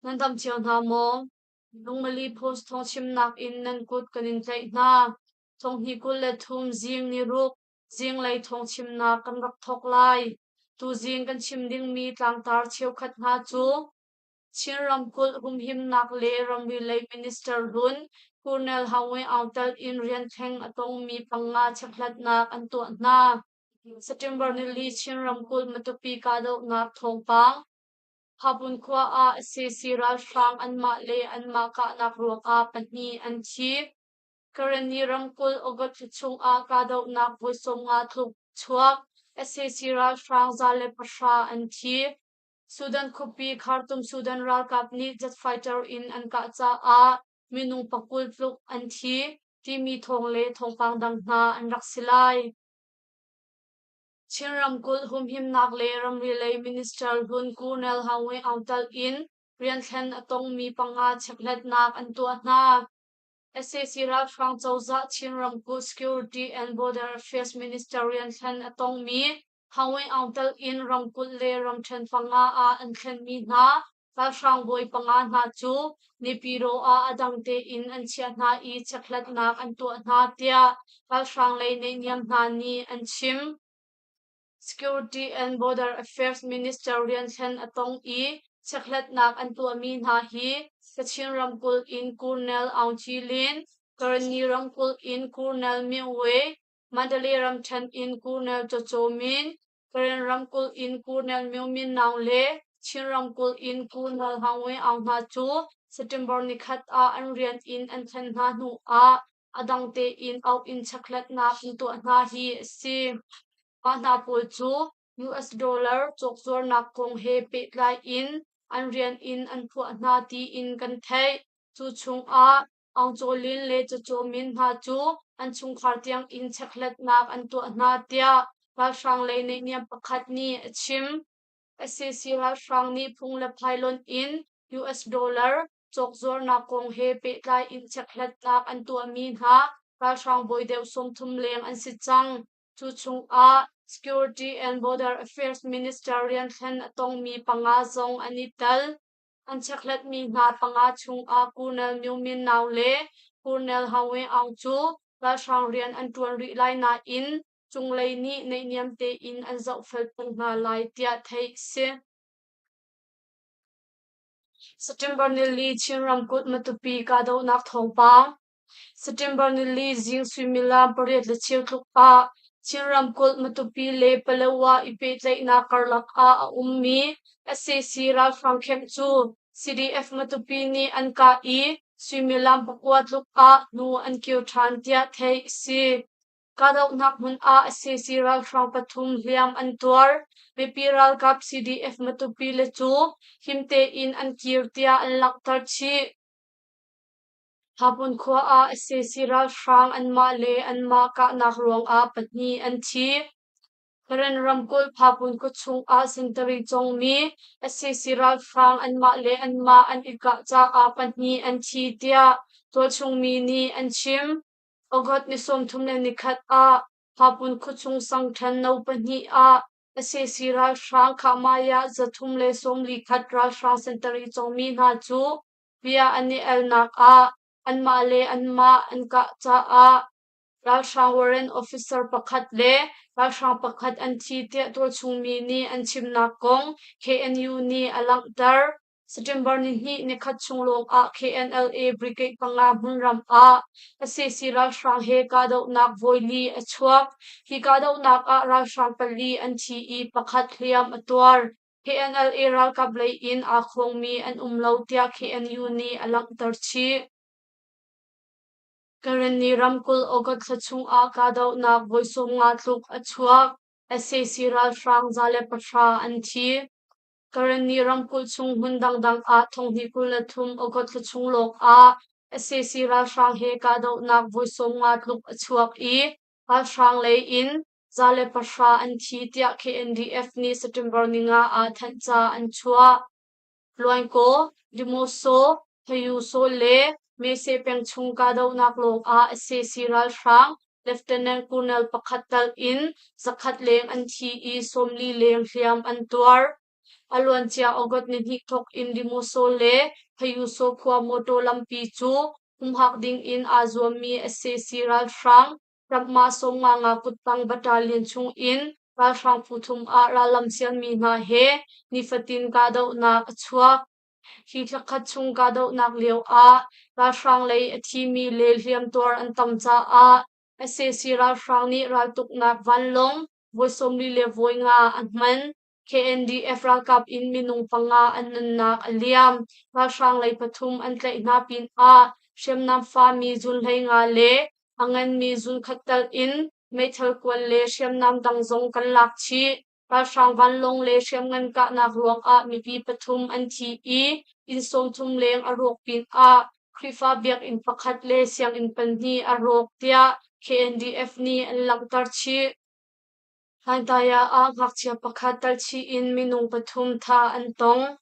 Nan dam cio hna maw? Lungmali Post thawngchimnak in nan kut kan in tlaih hna. Thonghnih 23 zing niruk zinglei thawngchimnak kan rak thawk lai. Tuzing kan chim dingmi tlangtar cheukhat hna cu Chin ramkulh humhimnak le ramri lei minister hlun Colonel Haung Aung telh in rian thleng a tongmi panga chekhlatnak an tuah hna. September nili Chin ramkulh Matupi kahdohnak thawngpang Hapun khua ah sac ralhrang anmah le anmah kahnak ruangah pahnih an thi. Karenni ramkulh August thla chungah kahdohnak voi 50 tluk chuak. Sac ralhrang 110 an thi. Sudan khuapi Khartoum Sudan ralkap nih jet fighter in an kah caah minung pakul tluk an thi timi thawng le thawngpang dang hna an rak si lai. Chin ramkulh humhimnak le ramri lei minister hlun Colonel Haung Aung telh in rian thlen a tongmi panga chekhlatnak an tuah hna. Sac ralhrang cozah Chin ramkulh Security and Border Affairs Minister rian thlen a tongmi Haung Aung telh in ramkulh le ramṭhen panga ah an thlenmi hna ralhrang bawi panga hna cu Naypyidaw ah a dang tein an chiah hna i chekhlatnak an tuah hna tiah ralhrang lei naihniam hna nih an chim. Security and Border Affairs Minister rian thlen a tong i chekhlatnak an tuahmi hna hi Kachin ramkulh in Colonel Aung Kyi Lin, Karenni ramkulh in Colonel Myint Wai, Mandalay ramṭhen in Colonel Cho Cho Min, Karen ramkulh in Colonel Myo Min Naung le Chin ramkulh in Colonel Haung Win Aung hna cu September nikhat ah an rian in an thlen hna hnu ah a dang tein auh in chekhlatnak an tuah hna hi a si. Mah hna pawl cu US dollar cawkzuarnak kong he pehtlai in an rian in an phuah hna tiin kan theih. Cu chungah Aung Caw Lin le Caw Caw Min hna cu an chungkhar tiang in chekhlatnak an tuah hna tiah ralhrang lei naihniam pakhat nih a chim. Sac ralhrang nih phung le phai lonh in US dollar cawkzuarnak kong he pehtlai in chekhlatnak an tuahmi hna ralhrang bawi deuh 30 leng an si cang. Cu chungah Security and Border Affairs Minister rian thlen a tongmi panga zong an i tel. An chekhlatmi hna panga chungah Colonel Myo Min Naung le Colonel Haung Win Aung cu ralhrang rian an ṭuan rih lai nain cunglei nih naihniam tein an zohfel peng hna lai tiah theih a si. September nili Chin ramkulh Matupi kahdohnak thawngpang September nili zing suimilam pariat le cheu tluk ah Chin ramkulh Matupi le Palawa i pehtlaihnak karlak ah a ummi sac ralhrang camp cu CDF Matupi nih an kah i suimilam pakua tluk ah hnu an kir ṭhan tiah theih a si. Kahdohnak hmun ah sac ralhrang pathum hliam an tuar. Mipi ralkap CDF Matupi le cu him tein an kir tiah an langhter chih. Hapun khua ah sac ralhrang anmah le anmah kahnak ruangah pahnih an thi. Karen ramkulh Phapun khuachung ah sentari cawngmi sac ralhrang anmah le anmah an i kah caah pahnih an thi tiah tualchung mi nih an chim. August ni 31 ah Phapun khuachung sangṭhen no pahnih ah sac ralhrang Khahmaiah 341 ralhrang sentari cawngmi hna cu bia an i alnak ah anmah le anmah an kah caah ralhrang warrant officer pakhat le ralhrang pakhat an thi tiah tualchung mi nih an chimnak kong KNU nih a langhter. September nihnih nikhat chung lawngah KNLA Brigade panga hmunram ah sac ralhrang he kahdohnak voili a chuak. Hi kahdohnak ah ralhrang pali an thi i pakhat hliam a tuar. KNLA ralkap lei in aa khawngmi an um lo tiah KNU nih a langhter chih. Karenni ramkulh August thla chungah kahdohnak voi 50 tluk a chuak. Sac ralhrang 110 an thi. Karenni ramkulh chung hmun dangdang ah thonghnih 23 August thla chung lawng ah sac ralhrang he kahdohnak voi 50 tluk a chuak i ralhrang lei in 110 an thi tiah KNDF nih September ninga ah thanhca an chuah. Luainkaw, Demoso, Phayuso le Mese peng chung kahdohnak lawng ah sac ralhrang Lieutenant Colonel pakhat tal in zakhat leng an thi i 40 leng hliam an tuar. A luancia August nihnih thawk in Demoso le Phayuso khua motor lampi cu humhak ding in aa zuammi sac ralhrang Ramah 55 kuttang battalion chung in ralhrang phu thum ah rallam sialmi hna he nifatin kahdohnak a chuak. Hi thlakhat chung kahdohnak lio ah ralhrang lei a thimi le hliamtuar an tam caah sac ralhrang nih raltuknak vanlawng voi 45 an hman. KNDF ralkap in minung panga an nunnak a liam. Ralhrang lei pathum an tlaih hna pinah hriamnam fami zun 15 le a nganmi zun khat tal in meithal kuan le hriamnam dang zong kan lak chih. Ralhrang vanlawng le hriamngan kahnak ruangah mipi pathum an thi i inn 30 leng a rawk pinah Khrihfa biakinn pakhat le sianginn pahnih a rawk tiah KNDF nih an langhter chih. Hlaingtaya ah ngakchia pakhat talchih in minung pathum thah an tong.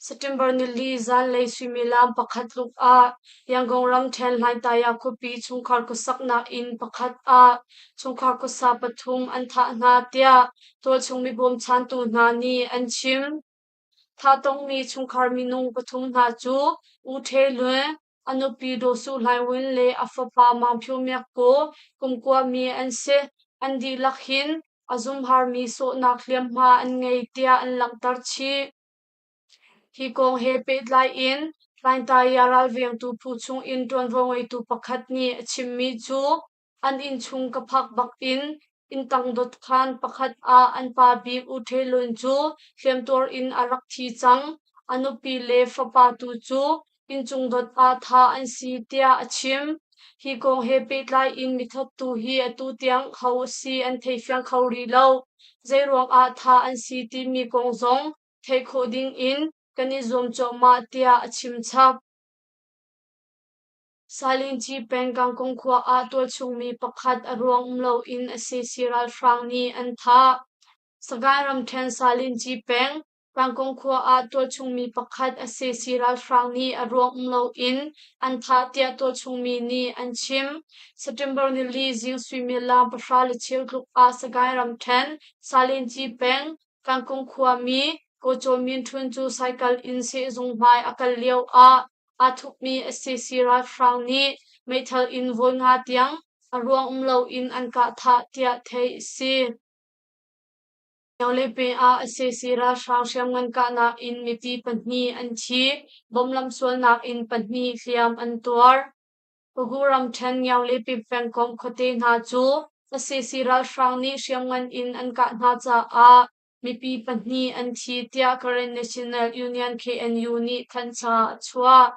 September nili zanlei suimilam pakhat tluk ah Yangon ramṭhen Hlaingtaya khuapi chungkhar khuasaknak inn pakhat ah chungkhar khuasa pathum an thah hna tiah tualchung mibawmchantu hna nih an chim. Thah tongmi chungkhar minung pathum hna cu U Htwe Lwin, a nupi Daw Su Hlaing Win le a fapa Maung Phyo Miak Kaw kum kuami an si. An dihlak hin a zumharmi sawhnak hliamhma an ngei tiah an langhter chih. Hi kong he pehtlai in Hlaingtaya ralvengtu phu chung in ṭuanvo ngeitu pakhat nih a chimmi cu an innchung ka phak bak in inntang dawtkhan pakhat ah an pa bik U Htwe Lun cu hliamtuar in a rak thi cang. A nupi le fapa tu cu inncung dot ah thah an si tiah a chim. Hi kong he pehtlai in mithattu hi atu tiang ho a si an theifiang kho rih lo. Zeiruang ah thah an si timi kong zong theih khawh ding in kan i zuam cuahmah tiah a chim chap. Salinci peng Kangkong khua ah tualchungmi pakhat a ruang um loin sac ralhrang nih an thah. Sagaing ramṭhen Salinci peng Kangkong khua ah tualchungmi pakhat sac ralhrang nih a ruang um loin an thah tiah tualchungmi nih an chim. September nili zing suimilam 10:15 tluk ah Sagaing ramṭhen Salinci peng Kangkong khuami Ko Chaw Min Htun cu cycle in sehzung hmai a kal lio ah aa thupmi sac ralhrang nih meithal in vawi nga tiang a ruang um loin an kah thah tiah theih a si. Myo ah sac ralhrang hriamngan kahnak in mipi pahnih an thi, bomb lamsualnak in pahnih hliam an tuar. Pagu ramṭhen Ngiaunglepi pengkomh khuate hna cu sac ralhrang nih hriamngan in an kah hna caah mipi pahnih an thi tiah Karen National Union KNU nih thanhca a chuah.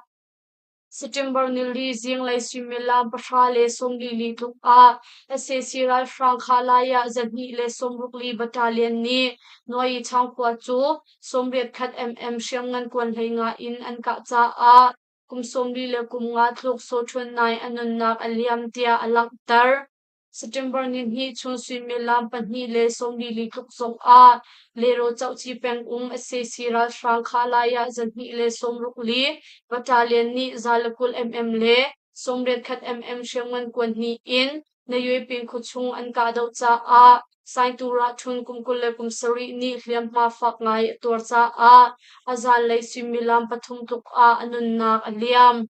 September nili zinglei suimilam 10:44 tluk ah sac ralhrang Khalaya 262 Battalion nih Nuayichaung khua cu 81 mm hriamngan kuan 15 in an kah caah kum 45 tluk Sawṭhuan nai a nunnak a liam tiah a langhter. September nihnih chun suimilam 2:44 tluk zongah Lero Cohci pengum sac ralhrang Khalaya 260 Battalion nih 120 mm le 81 mm hriamngan kuan hnih in Nayueping khuachung an kahdoh caah Saingtura Htun kum 27 nih hliamhma fak ngai a tuar caah a zanlei suimilam 3 tluk ah a nunnak a liam.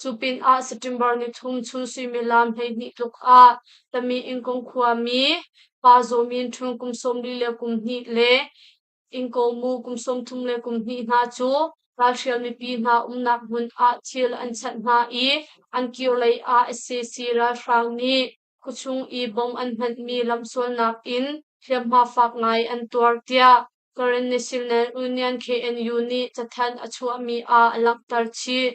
Cu pinah September nithum chun suimilam 12 tluk ah Tami Ingkung khuami Pa Zaw Min Htun kum 42 le Ingko Mu kum 32 hna cu ralhrial mipi hna umnak hmun ah thil an chanh hna i an kirlei ah sac ralhrang nih khuachung i bomb an hmanhmi lamsualnak in hliamhma fak ngai an tuar tiah Karen National Union KNU nih cathanh a chuahmi ah a langhter chih.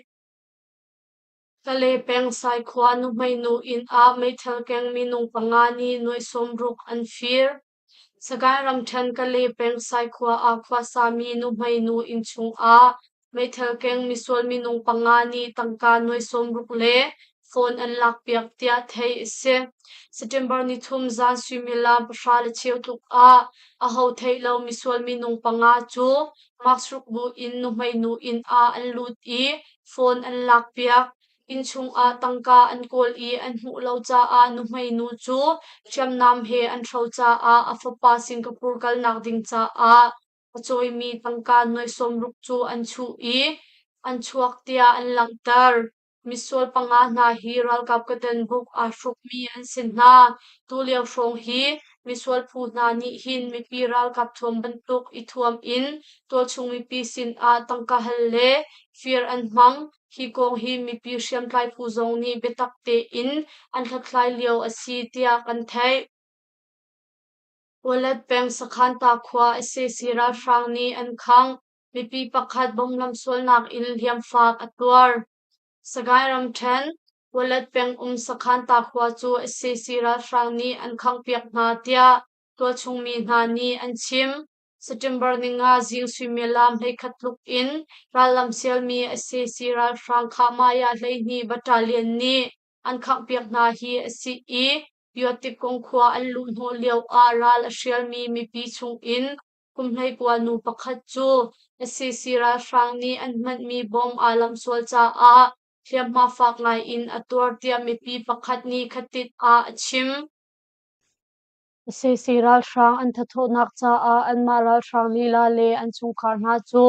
Kale peng Saikhua nuhmei nu inn ah meithal keng minung panga nih nuai 60 an fir. Sagaing ramṭhen Kale peng Saikhua ah khuasami nuhmei nu inn chung ah meithal keng misual minung panga nih tangka nuai 60 le phone an lakpiak tiah theih a si. September nithum zan suimilam 10:15 tluk ah aho theih lo misual minung panga cu mask hruk buin nuhmei nu inn ah an lut i phone an lakpiak. Innchung ah tangka an kawl i an hmuh lo caah nuhmei nu cu hriamnam he an hro caah a fapa Singapore kalnak ding caah a cawimi tangka nuai 60 cu an chuh i an chuak tiah an langhter. Misual panga hna hi ralkap katanbuk aa hrukmi an si hna. Tulio hrawng hi misual phu hna nih hin mipi ralkap thuam bantuk i thuam in tualchung mipi sinah tangka hal le fir an hmang. Hi kong hi mipi hriamtlai phu zong nih biatak tein an hlathlai lio a si tiah kan theih. Walet peng Sakhanta khua sac ralhrang nih an khangh. Mipi pakhat bomlam sualnak in hliamfak a tuar. Sagaing ramṭhen, Walet pengum Sakhanta khua cu sac ralhrang nih an khanghpiak hna tiah tualchung mi hna nih an chim. September ninga zing suimilam 11 tluk in rallam sialmi sac ralhrang Khahmaiah 12 battalion nih an khanghpiak hna hi a si i Yuatikong khua an luh hnawh lio ah ral a hrialmi mipi chung in kum 19 nu pakhat cu sac ralhrang nih an hmanhmi bom aa lamh sual caah hliamhma fak ngai in a tuar tiah mipi pakhat nih khatit ah a chim. Sac ralhrang an thathawhnak caah anmah ralhrang lila le an chungkhar hna cu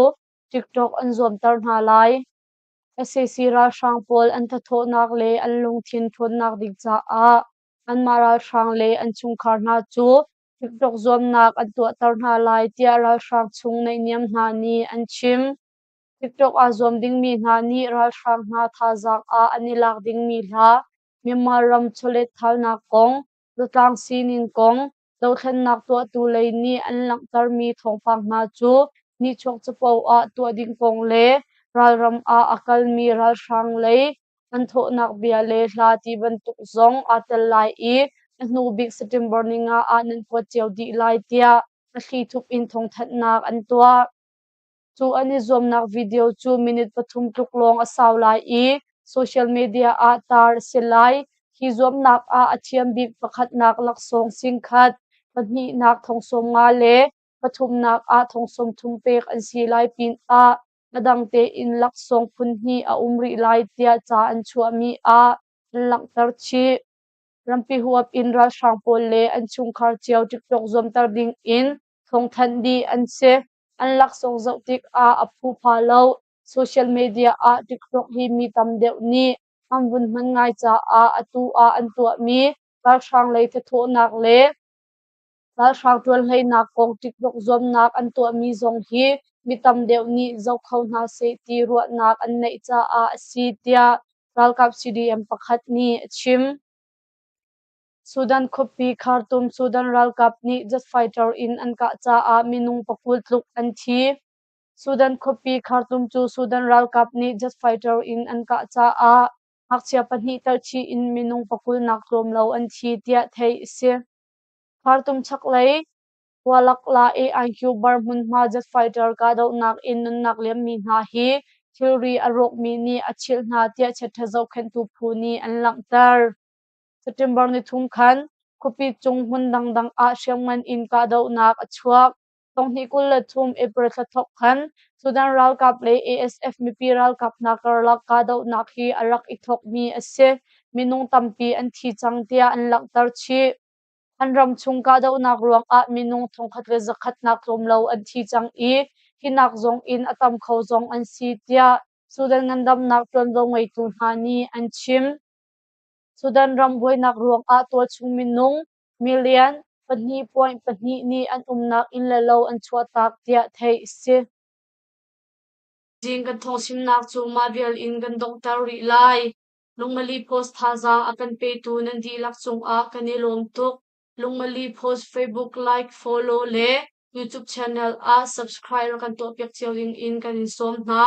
TikTok an zuamter hna lai. Sac ralhrang pawl an thathawhnak le an lungthin ṭhawnnak ding caah anmah ralhrang le an chungkhar hna cu TikTok zuamnak an tuahter hna lai tiah ralhrang chung naihniam hna nih an chim. TikTok aa zuam dingmi hna nih ralhrang hna thazaang ah an i lak dingmi hla, Myanmar ram chawletthalnak kong, zatlang sining kong, dothlennak tuahtu lei nih an langhtermi thawngpang hna cu nihchuak capo ah tuah ding kong le ralram ah a kalmi ralhrang lei an thawhnak bia le hla ti bantuk zong aa tel lai i a hnu bik September ninga ah nan kuat cio dih lai tiah a thlithup in thawngthanhnak an tuah. Cu an i zuamnak video cu minute 3 tluk lawng a sau lai i social media ah tar a si lai. Hi zuamnak ah a thiam bik pakhatnak laksawng 10,000, pahnihnak 75,000 le pathumnak ah 30,000 pek an si lai pinah a dang tein laksawng phun hnih a um rih lai tiah ca an chuahmi ah an langhter chih. Rampi huap in ralhrang pawl le an chungkhar cio TikTok zuamter ding in thawngthanh dih an si. An laksawng zoh tikah a phupha lo. Social media ah TikTok hi mi tam deuh nih an vun hman ngai caah atu ah an tuahmi ralhrang lei thathawhnak le ralhrang ṭuanhleinak kong TikTok zuamnak an tuahmi zong hi mi tam deuh nih zoh kho hna seh ti ruahnak an neih caah a si tiah ralkap CDM pakhat nih a chim. Sudan khuapi Khartoum Sudan ralkap nih jet fighter in an kah caah minung 20 tluk an thi. Sudan khuapi Khartoum cu Sudan ralkap nih jet fighter in an kah caah ngakchia pahnih telhchih in minung 20 nak tlawm lo an thi tiah theih a si. Khartoum chaklei Hualakla AIQ bar hmunhma jet fighter kahdohnak in nunnak liammi hna hi thilri a rawkmi nih a chilh hna tiah chiaṭha zohkhenhtu phu nih an langhter. September 3 khan khuapi cung hmun dangdang ah hriamngan in kahdohnak a chuak. 2023 April thla thawk khan Sudan ralkap le ASF mipi ralkap hna karlak kahdohnak hi a rak i thawkmi a si. Minung tampi an thi cang tiah an langhter chih. An ram chung kahdohnak ruangah minung 1,100 nak tlawm lo an thi cang i hinak zong in a tam kho zong an si tiah Sudan ngandamnak ṭuanvo ngeitu hna nih an chim. Sudan ram buainak ruangah tualchung minung million 2.2 nih an umnak inn le lo an chuahtak tiah theih a si. Zing kan thawngchimnak cu mah vial in kan donghter rih lai. Lungmali Post thazaang a kan petu nan dihlak cungah kan i lawm tuk. Lungmali Post Facebook like, follow le YouTube channel ah subscribe rak kan tuahpiak cio ding in kan in sawm hna.